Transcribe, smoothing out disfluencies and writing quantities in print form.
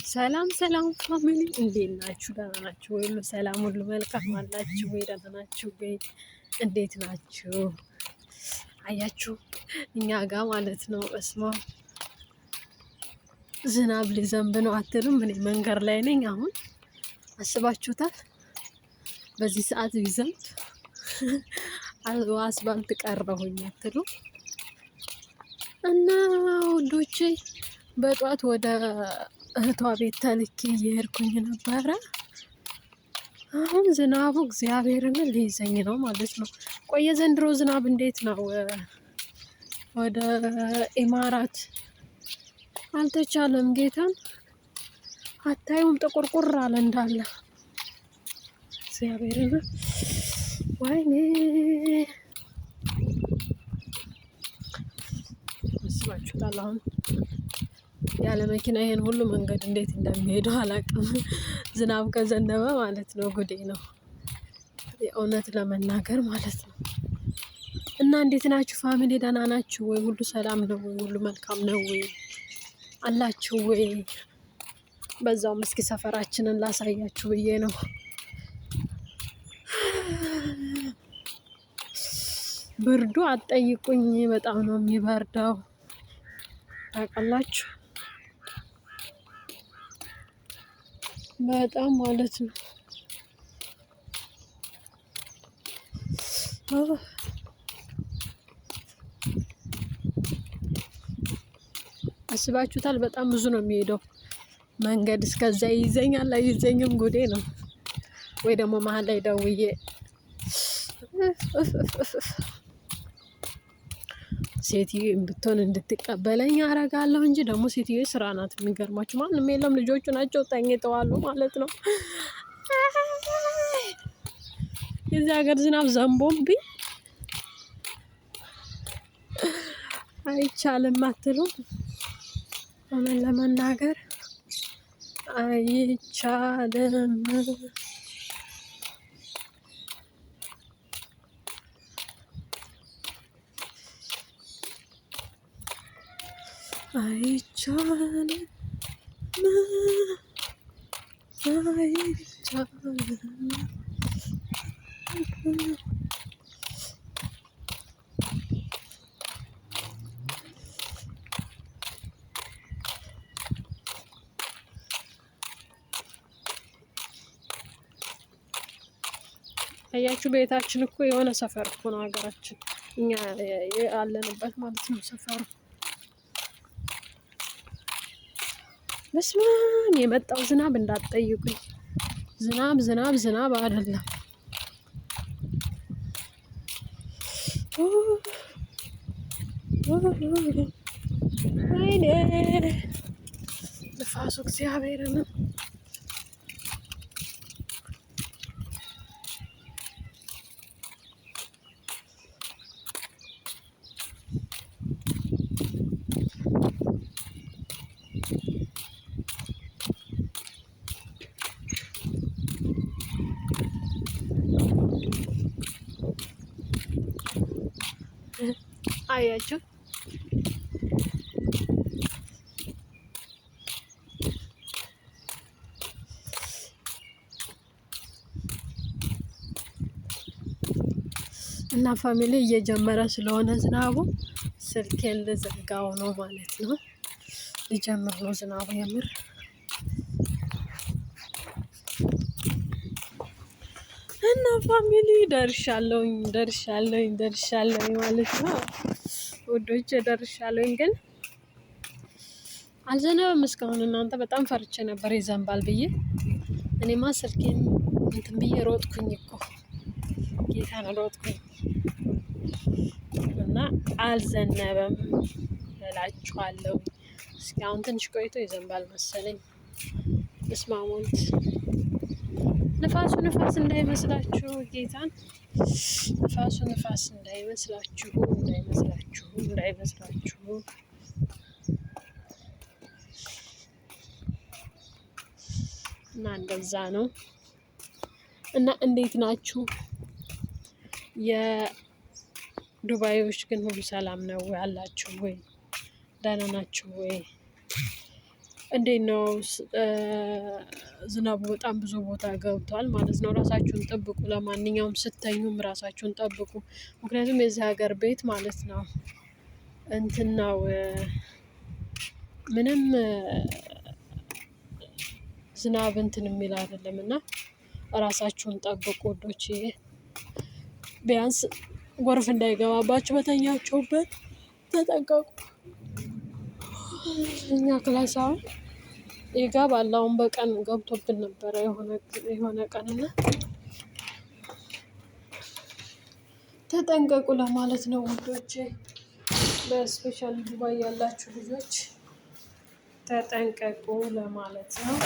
ሰላም ሰላም family እንዴት ናችሁ? ደህና ናችሁ ወይ? ሁሉ ሰላም፣ ሁሉ መልካም አላችሁ ወይ? ደህና ናችሁ ወይ? እንዴት ናችሁ? አያችሁ እኛ ጋር ማለት ነው። እስማ ዝናብ ሊዘንብ ነው አትሉም? እኔ መንገድ ላይ ነኝ አሁን። አስባችሁታል? በዚህ ሰዓት ቢዘንብ አስፋልት ቀረሁኝ አትሉ? እና ውዶቼ በጧት ወደ እህቷ ቤት ተልኬ እየሄድኩኝ ነበረ። አሁን ዝናቡ እግዚአብሔርን ሊይዘኝ ነው ማለት ነው። ቆየ ዘንድሮ ዝናብ እንዴት ነው? ወደ ኢማራት አልተቻለም። ጌታን አታዩም? ጥቁርቁር አለ እንዳለ እግዚአብሔርን። ወይኔ አስባችሁታል? አሁን ያለ መኪና ይሄን ሁሉ መንገድ እንዴት እንደሚሄደው አላውቅም። ዝናብ ከዘነበ ማለት ነው ጉዴ ነው፣ የእውነት ለመናገር ማለት ነው። እና እንዴት ናችሁ family? ደህና ናችሁ ወይ? ሁሉ ሰላም ነው ወይ? ሁሉ መልካም ነው ወይ? አላችሁ ወይ? በዛውም እስኪ ሰፈራችንን ላሳያችሁ ብዬ ነው። ብርዱ አትጠይቁኝ፣ በጣም ነው የሚበርደው ታውቃላችሁ፣ በጣም ማለት ነው። አስባችሁታል? በጣም ብዙ ነው የሚሄደው መንገድ። እስከዛ ይይዘኛል አይይዘኝም፣ ጉዴ ነው። ወይ ደግሞ መሀል ላይ ደውዬ ሴትዮ ብትሆን እንድትቀበለኝ አረጋለሁ እንጂ ደግሞ ሴትዮ ስራ ናት። የሚገርማችሁ ማንም የለም፣ ልጆቹ ናቸው ተኝተዋሉ ማለት ነው። የዚህ ሀገር ዝናብ ዘንቦብኝ አይቻልም አትሉም? እውነት ለመናገር አይቻልም። አይቻልም፣ አይቻልም። አያችሁ ቤታችን እኮ የሆነ ሰፈር እኮ ነው ሀገራችን፣ እኛ ያለንበት ማለት ነው ሰፈሩ። በስመ አብ የመጣው ዝናብ እንዳትጠይቁኝ። ዝናብ ዝናብ ዝናብ አይደለም። ወይኔ ንፋሱ እግዚአብሔርን አያችሁ። እና family እየጀመረ ስለሆነ ዝናቡ ስልኬን ልዘጋው ነው ማለት ነው። ሊጀምር ነው ዝናቡ የምር። እና family ደርሻለሁኝ ደርሻለሁኝ ደርሻለሁኝ ማለት ነው ውዶች፣ ደርሻለሁኝ ግን አልዘነበም እስካሁን። እናንተ በጣም ፈርቼ ነበር ይዘንባል ብዬ። እኔማ ስልኬን እንትን ብዬ ሮጥኩኝ እኮ ጌታን ሮጥኩኝ እና አልዘነበም እላችኋለሁ። እስኪ አሁን ትንሽ ቆይቶ ይዘንባል መሰለኝ። እስማሞንት ንፋሱ ንፋስ እንዳይመስላችሁ ጌታን ንፋሱ ንፋስ እንዳይመስላችሁ እንዳይመስላችሁ እንዳይመስላችሁ። እና እንደዛ ነው። እና እንዴት ናችሁ የዱባዮች? ግን ሁሉ ሰላም ነው ያላችሁ ወይ? ደህና ናችሁ ወይ? እንዴት ነው? ዝናቡ በጣም ብዙ ቦታ ገብቷል ማለት ነው። ራሳችሁን ጠብቁ ለማንኛውም ስትተኙም ራሳችሁን ጠብቁ። ምክንያቱም የዚህ ሀገር ቤት ማለት ነው። እንትን ነው። ምንም ዝናብ እንትን የሚል አይደለም እና ራሳችሁን ጠብቁ ውዶችዬ። ቢያንስ ጎርፍ እንዳይገባባችሁ በተኛችሁበት ተጠንቀቁ። እኛ ክላስ አሁን ይገባል አሁን በቀን ገብቶብን ነበረ የሆነ የሆነ ቀን እና ተጠንቀቁ ለማለት ነው ውዶቼ። በ special ዱባይ ያላችሁ ልጆች ተጠንቀቁ ለማለት ነው።